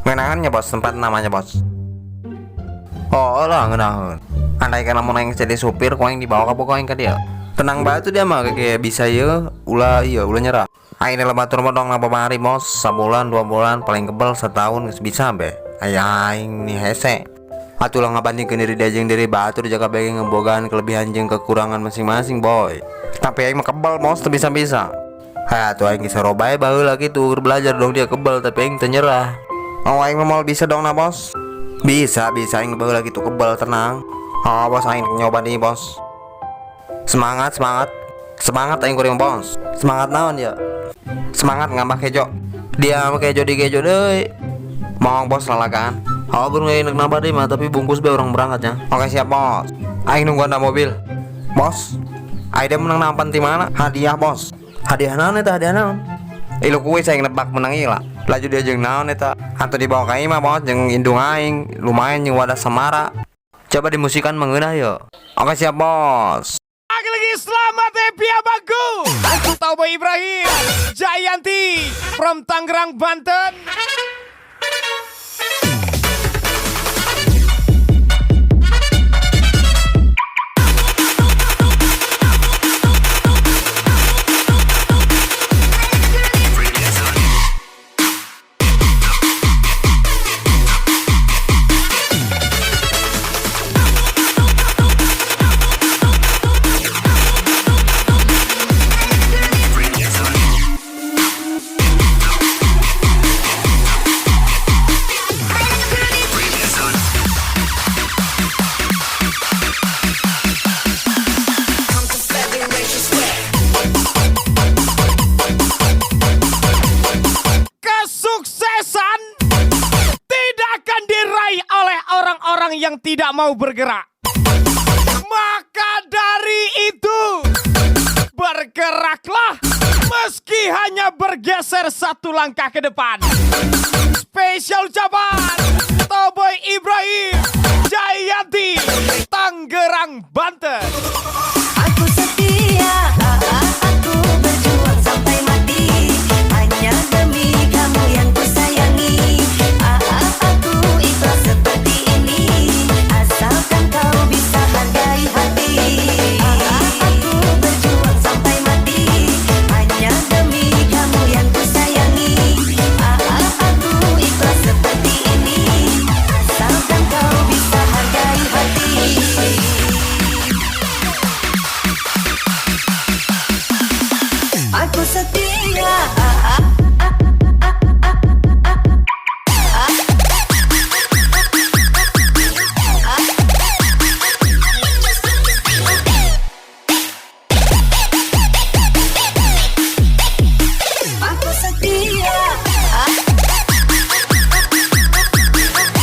Ngeunaheun nya, Bos, tempat namanya, Bos. Oh lah, ngeunaheun. Andai kan lamun aing jadi supir, ku aing dibawa ka boga aing ka dia. Tenang bae tuh dia mah kayak bisa ye, ulah iya, ulah nyerah. Aing dalam batur mah dong babari, Bos, sabulan 2 bulan, paling kebel setahun geus bisa be. Aya aing nih hese. Atuh lah ngabandingkeun diri dia jeung diri batur, jaga bege ngebogaan kelebihan jeung kekurangan masing-masing, boy. Tapi aing mah kebel, Bos, teu bisa-bisa. Ha, atuh aing geus bae baheula kitu keur belajar dong dia kebel, tapi aing teu nyerah. Oh, aing mah moal bisa dong nah, Bos. Bisa, bisa, aing baheula kitu kebel, tenang. Oh, Bos, aing nyoba nih, Bos. Semangat, semangat. Semangat aing kuring, Bos. Semangat naon ya? Semangat ngambah kejo. Dia mah kejo di kejo deui. Mau, Bos, lalagaan. Oh, belum enak nambah deh mah, tapi bungkus be orang berangkatnya. Oke, siap, Bos. Aing nungguan mobil. Bos, aing menang nampan di mana? Hadiah, Bos. Hadiah naon eta, hadiah naon? Ilu kuis aing nebak menang ieu lah. Laju dia jeung naon eta? Atau dibawa ka imah, Bos, jeung indung aing, lumayan jeung wadah samara. Coba dimusikan mengeunah yo. Oke, siap, Bos. Lagi-lagi selamat happy abangku. Tauboy Ibrahim Jayanti from Tangerang, Banten. Kesuksesan tidak akan diraih oleh orang-orang yang tidak mau bergerak. Maka dari itu, bergeraklah meski hanya bergeser satu langkah ke depan. Spesial ucapan Toboy Ibrahim Jayanti, Tangerang, Banten.